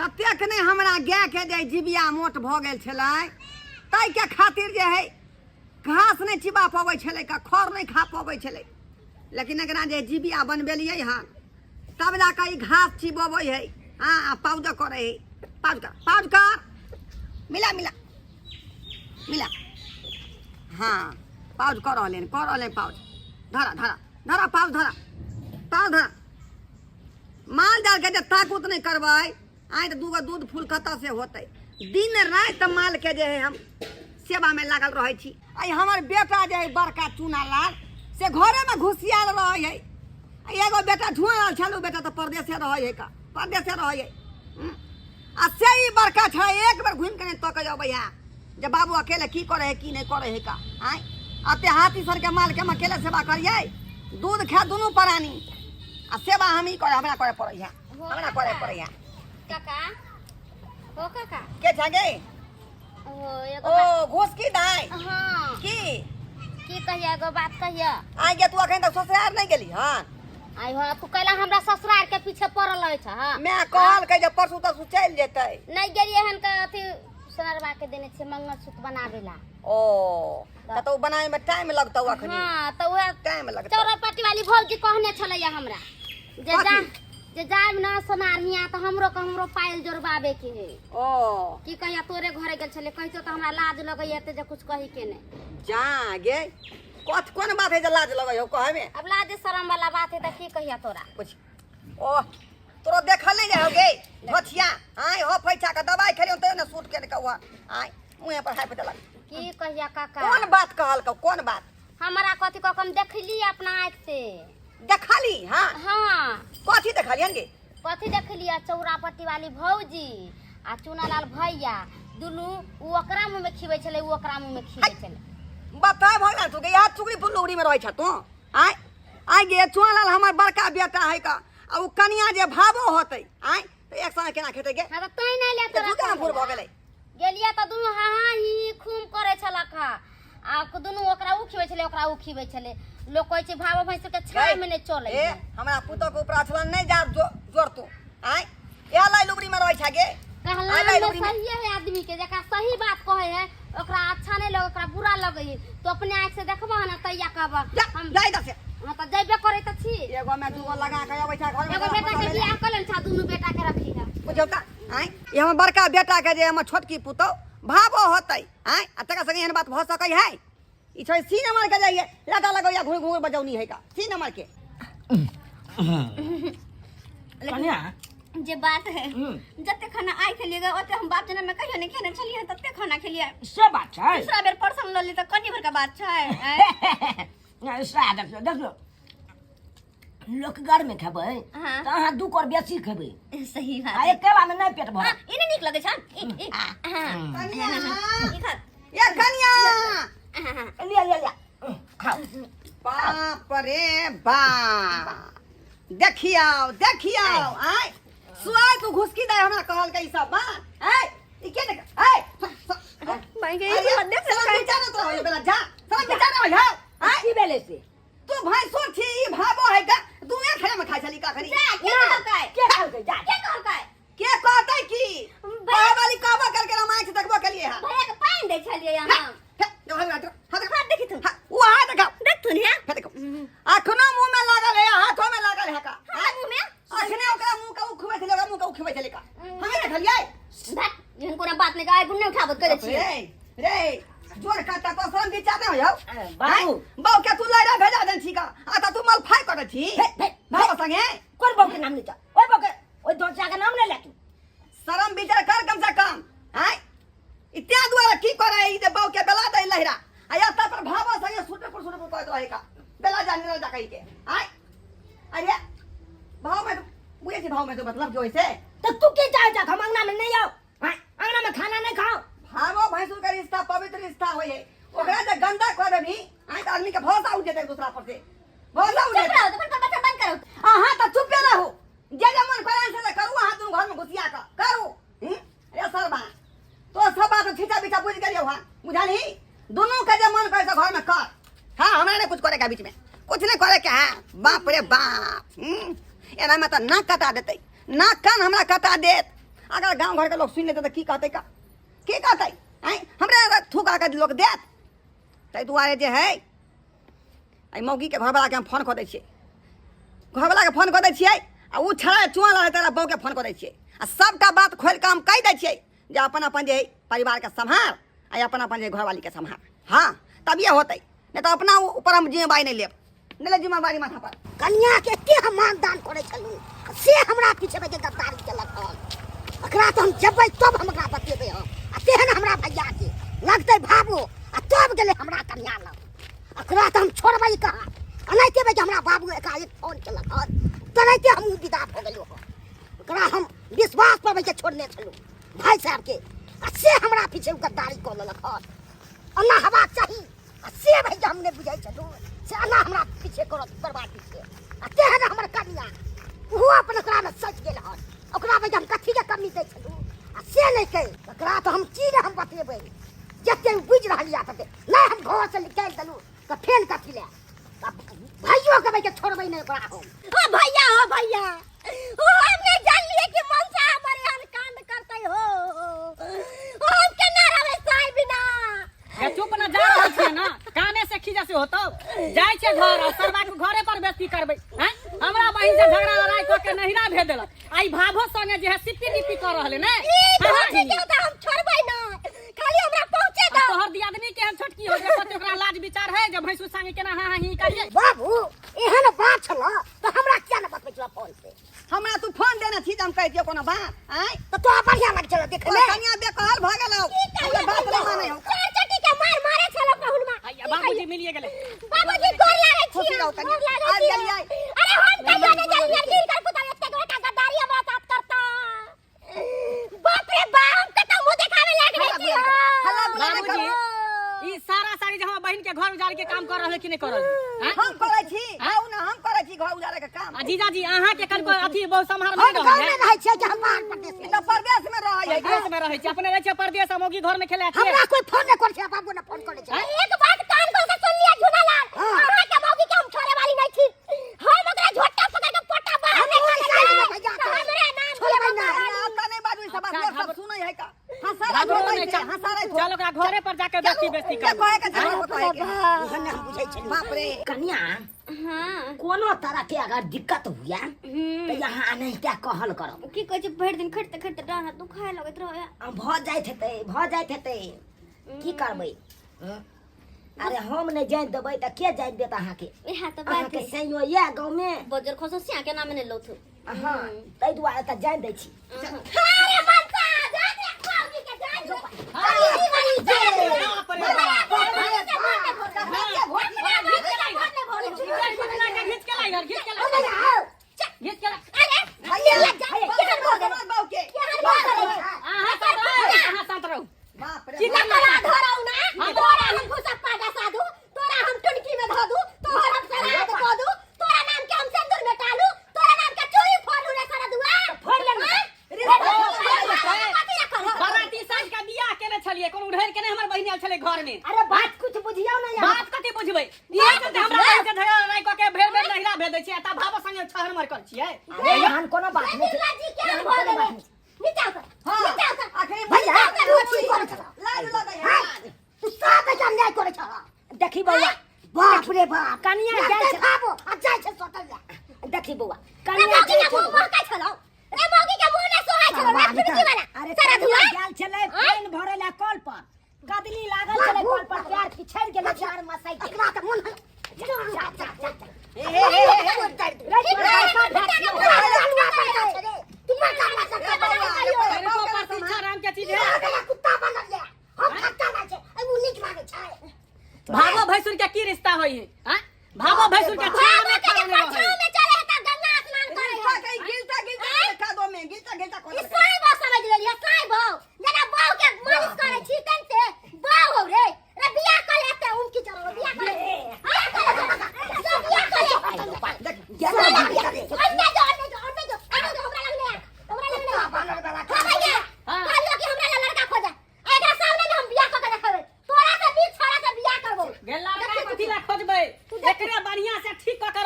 ततेक नहि हमरा गायके जे जिबिया मोट भऽ गेल छलै ताहिके खातिर जे है घास नहि चिबा पबै छलै का खर नहि खा पबै छलै लेकिन एकरा जे जिबिया बनबेलियै हन तब जा कऽ ई घास चिबबै है। हँ, आ पाउज करै है। पाउज कर, पाउज कर, मिला मिला मिला। हाँ, पाउज कऽ रहलै हन, कऽ रहलै पाउज। धरा धरा धरा, पाउज धरा, पाउज धरा। माल जाल के जे ताकूत नहि करबै आइ तऽ दूगो दूध फूल कतऽ से होतै? दिन राति माल के जे है हम सेवा में लागल रहै छी। आइ हमर बेटा जे है बड़का चूना लाल से घरे में घुसियाल रहै है। आ एगो बेटा झुआल छल, ओ बेटा तऽ परदेसे रहै है का, परदेसे रहै है। आ से ई बड़का छै एक बेर घुमि के नहि तकै अबै है जे बाबू अकेले की करे है की नहीं करे है का। आँय, अते हाथी सर के माल के हम अकेले सेवा करियै? दूध खा दुनू प्राणी आ सेवा हम ही करे, हमरा करे पड़ै है, हमरा करे पड़ै है। काका, हो काका। के छगे? ओ एगो। ओ घुसकी दाइ? हाँ। की की कहिया? एगो बात कहिया। आइ गे, तू अखन तक ससुराल नहि गेली हन? आई हो, तू कैला हमरा ससुराल के पीछे पड़ल रहै छ? हाँ। मैं कहलकै जे परसू तरसू चलि जेतै। नहीं गेलियै हन के अथी सोनरवा के देने छियै मंगलसूत्र बनाबे ला। ओ तऽ ओ बनावे में टाइम लगतौ अखनी। हाँ, तऽ उहे टाइम लगतौ। चौरापट्टी वाली भौजी कहने छलैया हमरा जे जा कथी? जे जायब ना सोनार हियाँ तऽ हमरो के हमरो पायल जोड़बाबे के है। ओ की कहिया तोरे घरे गेल छलै, कहितो तऽ हमरा लाज लगैया ते जे कुछ कही के नहीं। जा गे, कथ कोन बात है जे लाज लगै हो कहै में? अब लाज शरम वाला बात है तऽ की कहिया तोरा? कुछ ओ तोरो देखल नहीं जाय हो गे धोथिया? आय हो, फैचा के दवाई खेलियो तैयो ने सूट के कौआ आय मुँहे पर हाथ देलक। की कहिया काका? कोन बात कहल कौ, कोन बात? हमरा कथी कह हम देखली अपना आँख से। देखली? हाँ। हाँ। कथी देखलियन गे? कथी देखली? चौरापट्टी वाली भौजी आ चुनालाल भैया दुनू, उ ओकरा मुँह में खिबै छलै, उ ओकरा मुँह में खिबै छलै। बता भगवान तू गे, यार चुगली फुलुगड़ी में रहै छ तू? आय आय गे, चुनालाल हमर बड़का बेटा है का आ उ कनिया जे भावो होतै आय तऽ एक संगे केना खेतै गे? हाँ, तऽ तैं नहि ले तऽ तोरा। दू फूल भऽ गेलै। गेलियै तऽ दुनू हाँ हाँ ही ही खूम करै छलक हँ आ दुनू ओकरा उ खिबै छलै, ओकरा उ खिबै छलै। लोक कहै छै भावो भैंस के छाह में नहि चलै ए है। हमरा पुतोह के ऊपर अछलन नहीं जा जोर तू। आय इएह लाई लुबड़ी में रहै छ गे? कहला आय लाई लुबड़ी में। सही है, आदमी के जकरा सही बात कहै है ओकरा अच्छा नहीं लगे, ओकरा बुरा लगे है। तो अपने आँख से देखबह ना तैया कहबह। जा। हम जा इधर से। हाँ, तऽ जैबे करै तऽ छी। एगो में दूगो लगा के अबै छ घर में। एगो बेटा के बियाह कऽ लेने छा, दुनू बेटा के रखी है। बुझौ तऽ आँय, ई हमर बड़का बेटा के जे हमर छोटकी पुतोह भावो होतै आँय आ तकरा संगे एहन बात भऽ सकै है? ई छै सी नंबर के जाइए लाटा लगैया घुर घुर बजौनी है का सी नंबर के। कन्या जे बात है, जते खाना आइ खेलिए ओते हम बाप जनम में कहियो नहीं खेने छलिए, तते खाना खेलिए। से बात छै। दूसरा बेर परसन लऽ ली तऽ कनी भर के बात छै आँय? सएह देखियौ, देखियौ, लोक घर में खेबै हाँ। तऽ अहाँ दू कर बेसी खेबै। सही बात। आ एके बार में नहि पेट हाँ, भरत। ई नहि नीक लगै छै। ई, ई, हाँ। कनिया। ई खा। ये कनिया। हाँ, हाँ। लिया लिया लिया, खाओ। बाप रे बाप, देखियौ देखियौ, आय सुआय तू घुसकी दे हमरा कहल के ई सब बात। ऐ ई के देख ऐ भाई के अरे ई देख। साला बेचारा तो होय बेला जा, साला बेचारा होय हाउ। आय की भेलै से? तू भैंसो छी, ई भाबो है का तू एक खेला में खाइ छली का खरी? जा, के कहलकै? के कहलकै? जा। के कहलकै? के कहतै की? कहे वाली कहबो करके रामायण से देखबो के लिए है। भैया के पानि दै छलियै हम। हे, देखो, हाथ देखो, हाथ देखो। हाथ देखी तू। हाँ, वो हाथ देखो। देखथुन हे। हे देखो, अखनो मुंह में लागल है, हाथों में लागल है का। हमरा मुंह में? अखने ओकरा मुंह के उखबै छलै, ओकरा मुंह के उखबै छलै का हमे देखलियै। धत, एहन कोनो बात नहि, आइ गुन्ने उठाबत करै छियै। रे रे, जोर काटा तो शरम विचार नहीं हो। बाबू। बाबू के तू लैरा भेजा देन छी का आ त तू मल फाइ करै छी हे, हे, बाबू संगे? कोन बाबू के नाम ले जा? ओइ बाबू के, ओइ दोचा के नाम ले ले तू। शरम विचार कर कम से कम। आय इत्या दुआरे की करे ई जे बाबू के बेला दे लहरा आ या पर भाबो संगे सुटर पर सुटर पर कहत रहे का बेला जा निरल जा कहि के। आय अरे भाव में बुझे छी, भाव में तो मतलब जो ऐसे तो तू की चाहे जा? हम अंगना में नहीं आओ? हाँ, अंगना में खाना नहीं खाओ? भावो भैंसुर के रिश्ता पवित्र रिश्ता होय है, ओकरा जे गंदा कर देबी आय त आदमी के भरोसा उठ जेतै, दूसरा पर से भरोसा उठ चुप जेतै। रहो, अपन बच्चा बंद करो। अहाँ त चुपे रहू, जे जे मन करे से करू, अहाँ दुनू घर में घुसिया क करू। अरे सरबा, तो सब बात छीचा बीचा बुझ गेलियौ हन, बुझलही? दुनू के जे मन करे से घर में कर। हाँ, हमरा नहीं कुछ करे के, बीच में कुछ नहीं करे के है। बाप रे बाप, एना में त नाक कटा देतै, नाक कान हमरा कटा देत। अगर गाँव घरके लोक सुनि लेतै तऽ की कहतै का की कहतै आँय हमरे थूक आके लोक देत। ताहि दुआरे जे है एहि मौगीके घरवलाके हम फोन कऽ दै छियै, घरवलाके फोन कऽ दै छियै आ ओ छड़ा चुआ रहै तकरा बहूके फोन कऽ दै छियै आ सबटा बात खोलि कऽ हम कहि दै छियै जे अपन अपन जे है परिवारके सम्हार आ अपन अपन जे घरवालीके सम्हार। हाँ तभिए होतै, नहि तऽ अपना ऊपर हम जिम्मेवारी नहि लेब, नहि लेब जिम्मेवारी माथा पर। कनियाके एते हम मानदान करै छलहुँ से हमरा पीछे जे गद्दारी केलक हन, एकरा तऽ हम जेबै तब हम एकरा बतेबै हम। आ तेहन हमरा भैयाके लगतै भाबो आ तब गेलै हमरा कनिया लग, एकरा तऽ हम छोड़बै कहाँ। एनाहिते जे हमरा बाबू एकाएक फोन केलक हन तेनाहिते हमहूँ विदा भऽ गेलहुँ हन। ओकरा हम विश्वास पर भैया छोड़ने छलहुँ भाई साहबके, आ से हमरा पीछे ओ गद्दारी कऽ लेलक हन। एना हेबाक चाही आ से भैया हम नहि बुझै छलहुँ से एना हमरा पीछे करत बर्बाद पीछे। आ तेहन हमर कनिया ओहो अपन ओकरामे सचि गेल हन, ओकरा भैया हम कथीके कमी दै छलहुँ आ से नहि कहि ओकरा तऽ हम की नहि हम बतेबै, जते बुझि रहल यऽ तते नहि हम घरसँ निकालि देलहुँ तऽ फेर कथी लए भाइयोके भैया छोड़बै नहि ओकरा हम। ओ भैया, हो भैया, ओ हम नहीं जानलिए कि मनसा हमर एहन कांड करतै हो, ओ हम केना रहबै साई बिना। ये चुप ना जा रहल छियै ना, काने से खींचा से होतौ जाय छै घर आ सरवा के घरे पर बेइज्जती करबै। हैं हमरा बहिन से झगड़ा लड़ाई क के नहिरा भेज देलक, आई भाभो संगे जे है सिप्पी टिप्पी कर रहले ने। ई धोती के तऽ हम छोड़बै ना, खाली हमरा पहुंचे दो। तोहर दियादनी के हम छोटकी हो जे ओकरा लाज विचार है जे भैंसु संगे केना हां हां ही करिए। बाबू एहन बात छल तऽ हमरा किया ने बतबै छल फोन से? हमरा तू फोन देने छी जे हम कहि दियौ कोनो बात। आँय तऽ तोरा बढ़िया लग छल देखै मे। कनिया बेकहल भऽ गेलौ, हमरा बात नहि मानै हौ। चार चटी के मार मारे छल पहुनमा। बाबूजी मिलिए गेलै। बाबूजी गोर लागै छी, खुशी रहू कनिया। गोर लागै आबि छी। गेलियै। अरे हम कहियो नहि जानलियै गिर कर पुता एते गोटा गद्दारी हमरा साथ करता। बाप रे बाप, हम कतौ मुंह देखावे लायक नहि छी। हल्ला गुल्ला नहि बाबूजी, करू। ई सारा सारी जे हमर बहिन के घर उजाड़ के काम कर रहल कि नहि कर रहल? हम करै छी, आउ ना हम करै छी घर उजाड़े के काम। आ जीजाजी अहाँ के कनको अथी बहुत सम्हार हम नहि रहल गाँव में है? रहै छियै कि हम बाहर परदेश में? तऽ परदेश में रहै है। परदेश में रहै छी, अपने रहै छियै परदेश, हम ओगी घर में खेलै छियै। हमरा कोई फोन नहि करै छै, बाबू ने फोन करै छै। एक बात कान खोल के सुन लिया झूनालाल, अहाँ के मौगी के हम छोड़े वाली नहीं छी। हम ओकरा झोटा पकड़ के पोटा बाहर हम निकाल निकालि देबै। देबै भैया के। हमरे नाम छोड़बै के ना। आता नहीं बाजू, ई सब बात लोग सब सुनै है का। हंसा घबरो रहे नहि, हो, चल। हंसा रहे हो। चल ओकरा घरे पर जाके बेइज्जती बेइज्जती के करू। कहे के छै, कहे के। एहन नहि हम बुझै छलियै। बाप रे। कनिया हां कोनो तरह के अगर दिक्कत हुआ तऽ यहाँ नहीं क्या कहल करब। की कहै छै भरि दिन खटते खटते डाँड़ दुखाय लगैत रहै। आ भऽ जाइत हेतै, भऽ जाइत हेतै, की करबै? अरे हम नहि जानि देबै तऽ के जानि देत अहाँके? इएह तऽ बात अहाँके है। सैयो यऽ गाँवमे। बजर खसो सिया के नाम नहि लौथु। हाँ ताहि दुआरे तऽ जानि दै छी। अरे मनसा जा दे मौगी के जा दे। अरे ई वाली जा दे। बाप रे बाप। घीच के लाई, घीच के लाई, घीच के लाई। अरे भैया, जा, केहन भऽ गेलै? बाबू के। केहन भऽ गेलै? अहाँ शांत रहू, अहाँ शांत रहू। बाप रे की बाप। तोरा धरौ ना, तोरा हम घुसप्पा डसा दू, तोरा हम टुनकी में धऽ दू, तोहर हम श्राद्ध कऽ दू, तोरा नाम के हम सिंदूर में टालू, तोरा नाम के चूड़ी फोड़ू रे सरदुआ। फोड़ि लेलहुँ। बाराती साँझ के बियाह केने छलियै, कोनो उढ़ैर के नहि हमर बहिन आयल छलै घर में। अरे बात कुछ बुझियौ ने यहाँ। बात कथी बुझबै? इएह चलते हमरा बहिन के झगड़ा लड़ाई कऽ के भेर भेर नहिरा भेज दै छियै, आ तब भावो संगे छहर मर कर छियै। अरे एहन कोनो बात नहि छै। बिरला जी केहन एहन भऽ कोनो गेलै? बात नहि छै। नीचा उतर, हाँ, नीचा उतर। अखनी भैया, भैया तू की करै छलह? लाज लगै है। हाँ, तू सब बेटा अन्याय करै छलह। देखी बौआ, बाप रे बाप, कनिया लगतै जाइ छै। भाबो, आ जाइ छै सटल लए। देखी बौआ, रे कनिया मौगी जाइ के मुँह छलै। महकै छलौ, रे मौगी के मुँह नहि सोहाइ छलौ, रे टुनकी वाला, अरे सरदुआ। कनिया गेल छलै पानि भरै लए कल पर, कदली लागल छलै कल पर, पैर पिछड़ि गेलै चार मसै के। एकरा तऽ मन जा जा जा जा। हे, हे, हे, हे, हे। रे तोरा पैसा भेट गेलौ। तू मर जा बौआ, अरे तो प्रतीक्षा राम के चीज है। कुत्ता बनल ये, हम खट्टा नहीं छै, एगो नीक लागै छै। भागो भैंसुर के की रिश्ता होई है? हाँ? भागो भैंसुर के छाव में बाबा के खाना नहीं परछाव है। में चले है त गंगा स्नान करे रिश्ता है। के गिलता गिलता कादो में गिलता गिलता ई कोन साई बाव समझ लेलियै, साई बाव। जेना बाव के मालिश करे छी तेनते बाव हौ रे। रे बियाह कर ले एते उमकी चढ़ो, बियाह कर ले। बियाह कर ले, सब बियाह कर ले। अन्ने जो, अन्ने जो, अन्ने जो, अन्ने जो, हमरा लग नहि आ, हमरा लग नहि आ। हाँ भैया, कहलियौ कि हमरा लए लड़का खोजऽ। एकरा सामने मे हम बियाह कऽ के देखेबै। तोरा से नीक छोरा से बियाह करबौ। गेला लड़का कथी ला खोजबै? एकरे बढ़िया से ठीक कऽ के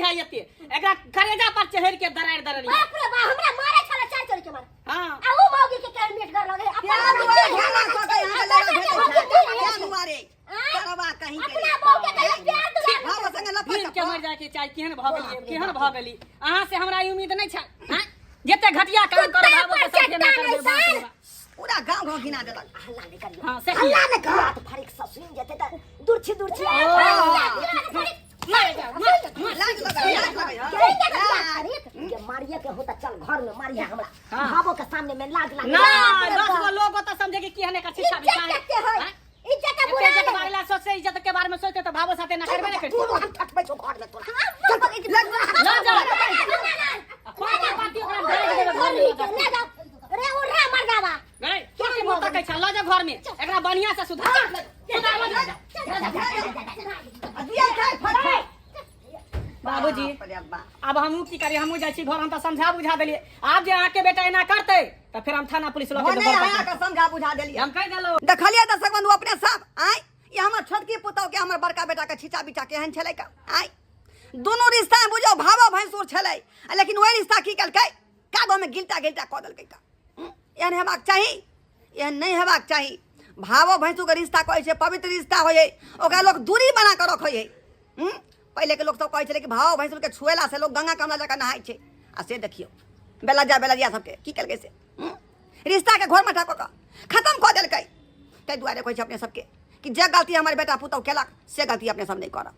छलै एते एकरा करेजा पर चढ़ के दरार दरार बाप रे बा हमरा मारे छला चार चोरी के मारे हां आ उ मौगी के केहन मीठ कर लगे अपन क्या मौगी के दुआरे झगड़ा कऽ के अहाँके लड़ाइ भेटै छै? क्या दुआरे? सरवा कहीं के अपना बहू के कहियो प्यार दुलार भाव संगे लफड़ वीर के मर जाए के चाही केहन भऽ गेली केहन भऽ गेली अहाँ से हमरा ई उम्मीद नहि छल हैं जते घटिया काम करब कुत्ता भावो पर के साथे ना चट्टान करबै बाप रे ऐसन। बाप। पूरा गांव गांव घिना देलक हल्ला नहि करियौ हाँ से हल्ला नहि करियौ तऽ फरिक सब सुनि जेतै तऽ दुर्छी दुर्छी मार जाओ मार मार लाज लगै लाज लगै हँ। जे मारिए के हो तऽ चल घर में मारिए हमरा हाँ। भावो के सामने में लाज लागे ना 10 गो लोग ओतऽ समझे कि केहन एकर शिक्षा इज्जत विचार कते है हैं? इज्जत एते बुरा इज्जत बारे ला सोचते इज्जत के बारे में सोचते तो भावो साथे ना करबे ना करते तोरो हम ठटबै छौ घर में तोरा ना जा पार्टी पार्टी ओकरा भेज देबै घर में लऽ जाके। रे उर्रा मर्दावा गई तू की मुँह तकै छह लऽ जा घर में एकरा बढ़िया से सुधार सुधार लऽ जा आ दिया खाय फट फट। बाबूजी बाप रे बाप। अब हमहूँ की करी हमहूँ जाइ छी घर हम तऽ समझा बुझा देलियै आब जे अहाँके बेटा एना करतै तऽ फेर हम थाना पुलिस लऽ के भने जेबै घर अहाँके समझा बुझा देलियै हम कहि देलहुँ देखलियै दर्शक बंधु अपने सब आय ई हमर छोटकी पुतहु के हमर बड़का बेटा के छिचा बिचा केहन छलै का आय दुनू रिश्ता में बुझो भावो भैंसुर छलै आ लेकिन ओहि रिश्ता की केलकै कादो में गिलटा गिलटा कऽ देलकै का एहन हेबाक चाही एहन नहि हेबाक चाही भावो भैंसुरके रिश्ता कहै छै पवित्र रिश्ता होइ है ओकरा लोक दूरी बना कऽ रखै है पहिलेके लोक सब कहै छलै कि भाव भैंसुरके छुएला से लोक गंगा कमला जकाँ नहाइ छै आ से देखियौ बेलज्जा बेलज्जा सबके की केलकै से रिश्ताके घोर मठा कऽ कऽ खतम कऽ देलकै ताहि दुआरे कहै छै अपने सबके कि जे गलती हमर बेटा पुतहु केलक से गलती अपने सब नहि करब।